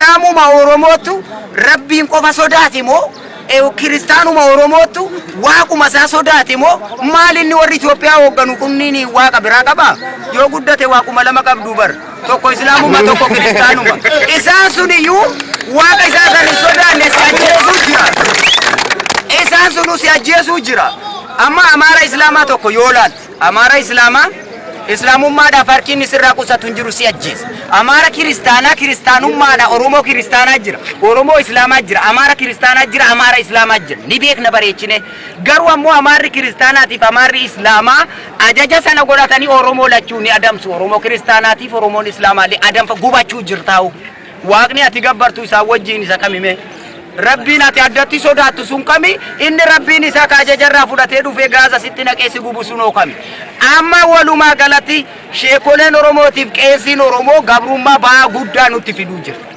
Islaamuma Oromootu Rabbiin qofa sodaate moo Kiristaanuma Oromootu waaquma isaa sodaate moo maal inni warri Itoophiyaa hoogganu kunniin waaqa biraa qabaa? Yoo guddate waaquma lama qabdu bar. Tokko Islaamuma tokko Kiristaanuma. Isaan sun iyyuu waaqa isaa san hin sodaanne si ajjeesuu jira. Isaan sunuu si ajjeesuu jira. Amma Amaara Islaamaa tokko yoo laalte Amaara Islaamaa Islaamummaadhaaf harki inni sirraa qusatu hin jiru si ajjeesa. Amaara kiristaanaa kiristaanummaadha Oromoo kiristaanaa jira. Oromoo Islaamaa jira. Amaara kiristaanaa jira. Amaara Islaamaa jira. Ni beekna bareechine. Garuu ammoo Amaarri kiristaanaatiif Amaarri Islaamaa ajaja sana godhatanii Oromoo lachuu ni adamsu. Oromoo kiristaanaatiif Oromoon Islaamaallee adamfa gubachuu jirtaa'u. Waaqni ati gabbartu isaan wajjiin isa kami mee? Rabbiin ati addatti sodaattu sun kami? Inni Rabbiin isaa ka ajaja irraa fudhatee dhufee gaaza sitti naqee si gubu sunoo kami? Amma walumaa galatti sheekoleen Oromootiif qeesiin Oromoo gabrummaa ba'aa guddaa nutti fiduu jirti.